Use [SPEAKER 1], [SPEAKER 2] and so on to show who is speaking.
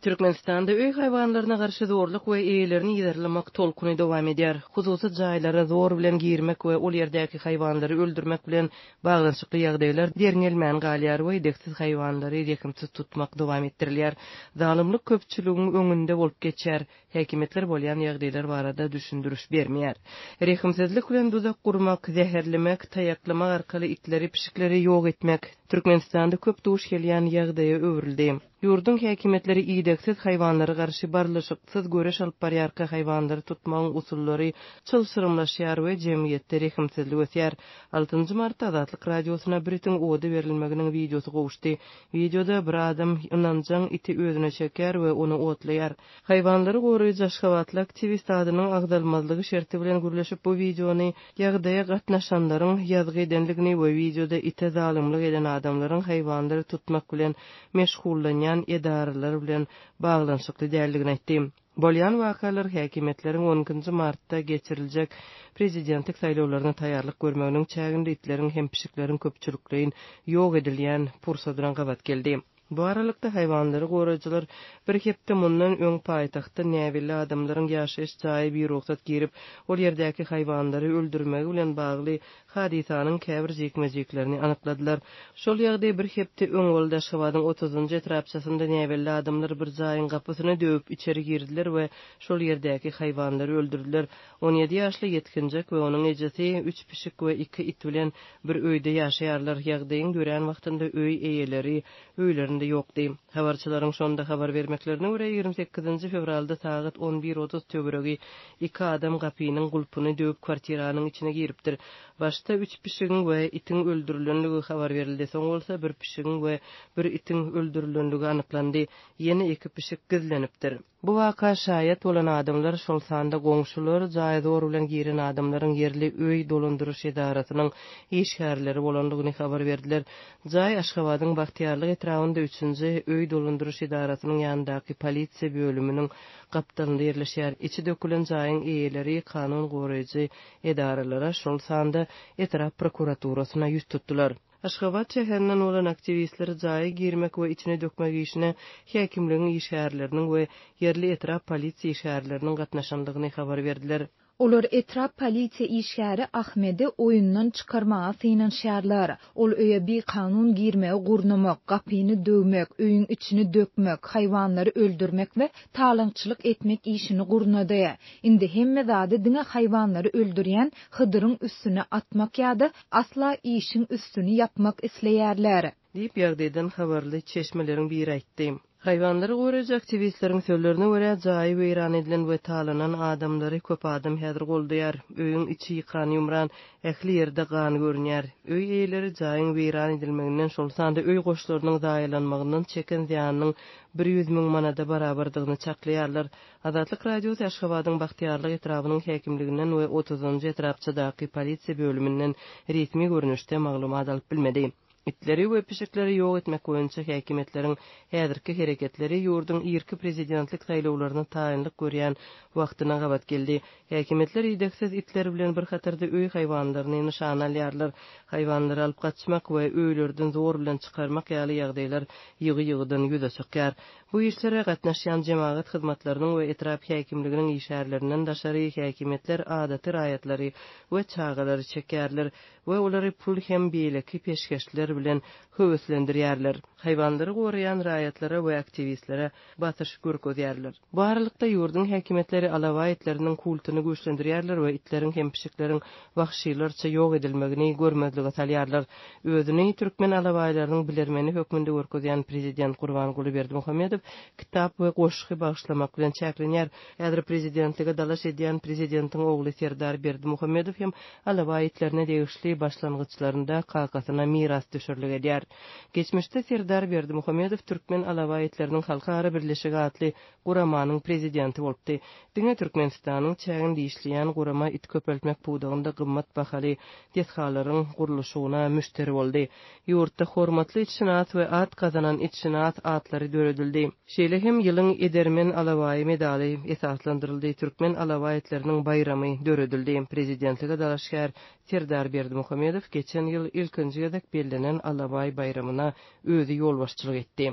[SPEAKER 1] Türkmenistanda öý haýwanlaryna garşy zorluk we eýelerini yzarlamak tolkuny dowam edýär. Hususy jaýlara zor bilen girmek we ol ýerdäki haýwanlary öldürmek bilen baglanyşykly ýagdaýlar derňelmän galýar we idegsiz haýwanlary rehimsiz tutmak dowam etdirilýär. Zalymlyk köpçüligiň öňünde bolup geçýär. Häkimiýetler bolýan ýagdaýlar barada düşündiriş bermeýär. Rehimsizlik bilen duzak gurmak, zäherlemek, taýaklamak arkaly itleri, pişikleri ýok etmek Türkmenistanda köp duş gelýän ýagdaýa öwrüldi. Ýurduň häkimiýetleri idegsiz haýwanlara garşy barlyşyksyz göreş alyp barýarka haýwanlary tutmagyň usullary çylşyrymlaşýar we jemgyýetde rehimsizlik ösýär. Altynjy martda Azatlyk Radiosyna bir itiň oda berilmeginiň wideosy gowuşdy. Wideoda bir adam ynanjaň iti özüne çekýär we ony otlaýar. Haýwanlary goraýjy aşgabatly aktiwist adynyň agzalmazlygy şerti bilen gürleşip bu wideony ýagdaýa gatnaşanlaryň ýazgy edendigini we wideoda ite zalymlyk eden adamlaryň haýwanlary tutmak bilen meşgullanýan edaralar bilen baglanyşykly däldigini aýtdy. Bolýan wakalar häkimiýetleriň on ikinji martda geçiriljek prezidentlik saýlawlaryna taýýarlyk görmeginiň çäginde itleriň hem pişikleriň köpçülikleýin ýok edilýän pursadyna gabat geldi. Bu aralykda, haýwanlary goraýjylar bir hepde mundan öň paýtagtda näbelli adamlaryň ýaşaýyş jaýa birugsat girip, ol ýerdäki haýwanlary öldürmegi bilen bagly hadysanyň käbir jikme-jiklerini anykladylar. Şol ýagdaý bir hepde öň boldy. Aşgabadyň otuzynjy etrapçasynda näbelli adamlar bir jaýyň gapysyny döwüp içeri girdiler we şol ýerdäki haýwanlary öldürdiler. 17 ýaşly ýetginjek we onuň ejesi üç pişik we iki it bilen bir öýde ýaşaýarlar. Ýagdaýyň dörän wagtynda öý eýeleri öýlerinde ýokdy. Habarçylaryň şonda habar bermeklerine görä, 28-nji fewralda sagat on bir 30 töweregi iki adam gapynyň gulpuny döwüp kwartiranyň içine giripdir. Başda üç pişigiň we itiň öldürilenligi habar berildi, soň bolsa bir pişigiň we bir itiň öldürilenligi anyklandy. Ýene iki pişik gizlenipdir. Bu waka şaýat bolan adamlar, şol sanda goňşular, jaýa zor bilen giren adamlaryň ýerli öý dolandyryş edarasynyň işgärleri bolandygyny habar berdiler. Jaý Aşgabadyň Bagtyýarlyk etrabynda üçünji öý dolandyryş edarasynyň ýanyndaky polisiýa bölüminiň gapdalynda ýerleşýär. Içi dökülen jaýyň eýeleri kanun goraýjy edaralara, şol sanda etrap prokuraturasyna ýüz tutdular. Aşgabat şäherinden bolan aktiwistler jaýa girmek we içini dökmek işine häkimligiň işgärleriniň we ýerli etrap polisiýa işgärleriniň gatnaşandygyny habar berdiler.
[SPEAKER 2] Olar etrap polisiýa işgäri Ahmedi oýundan çykarmaga synanyşýarlar. Ol öýe bikanun girmegi gurnamak, gapyny döwmek, öýüň içini dökmek, haýwanlary öldürmek we talaňçylyk etmek işini gurnady. Indi hemme zady diňe haýwanlary öldürýän Hydyryň üstüne atmak ýa-da asla işiň üstüni ýapmak isleýärler.
[SPEAKER 1] Diýip, ýagdaýdan habarly çeşmeleriň biri aýtdy. Haýwanlary goraýjy aktiwistleriň sözlerine görä, jaýy weýran edilen we talanan adamlary köp adam häzir goldaýar. Öýüň içi ýykan-ýumran, ähli ýerde gan görünýär. Öý eýeleri jaýyň weýran edilmeginden, şol sanda öý goşlarynyň zaýalanmagyndan çeken zyýanynyň 100 müň manada barabardygyny çaklaýarlar. Azatlyk Radiosy Aşgabadyň Bagtyýarlyk etrabynyň häkimliginden we otuzynjy etrapçadaky polisiýa bölüminden resmi görnüşde maglumat alyp bilmedi. Itleri we pişikleri ýok etmek boýunça häkimiýetleriň häzirki hereketleri ýurduň irki prezidentlik saýlawlaryna taýynlyk görýän wagtyna gabat geldi. Häkimiýetler idegsiz itler bilen bir hatarda öý haýwanlaryny nyşana alýarlar. Haýwanlary alyp gaçmak we öýlerden zor bilen çykarmak ýaly ýagdaýlar ýygy-ýygydan ýüze çykýar. Bu işlere gatnaşýan jemagat hyzmatlarynyň we etrap häkimliginiň işgärlerinden daşary häkimiýetler adaty raýatlary we çagalary çekýärler we olary pul hem beýleki peşgeşler bilen höweslendirýärler. Haýwanlary goraýan raýatlara we aktiwistlere basyş görkezýärler. Bu aralykda ýurduň häkimiýetleri alabaý itleriniň kultuny güýçlendirýärler we itleriň hem pişikleriň wagşylarça ýok edilmegini görmezlige salýarlar. Özüni türkmen alabaýlarynyň bilermeni hökmünde görkezýän prezident Gurbanguly Berdimuhamedow kitap we goşgy bagyşlamak bilen çäklenýär. Häzir prezidentlige dalaş edýän prezidentiň ogly Serdar Berdimuhamedow hem alabaý itlerine degişli başlangyçlarynda kakasyna mirasdüşerlik edýär. Geçmişde Serdar Berdimuhamedow Türkmen alabaý itleriniň halkara birleşigi atly guramanyň prezidenti bolupdy. Diňe Türkmenistanyň çäginde işleýän gurama it köpeltmek pudagynda gymmat bahaly desgalaryň gurluşygyna müşderi boldy. Ýurtda hormatly itşynas we at gazanan itşynas atlary döredildi. Şeýle hem Ýylyň edermen alabaýy medaly esaslandyryldy, Türkmen alabaý itleriniň baýramy döredildi. Prezidentlige dalaşgär Serdar Berdimuhamedow geçen ýyl ilkinji gezek bellenen Alabaý baýramyna özi ýolbaşçylyk etdi.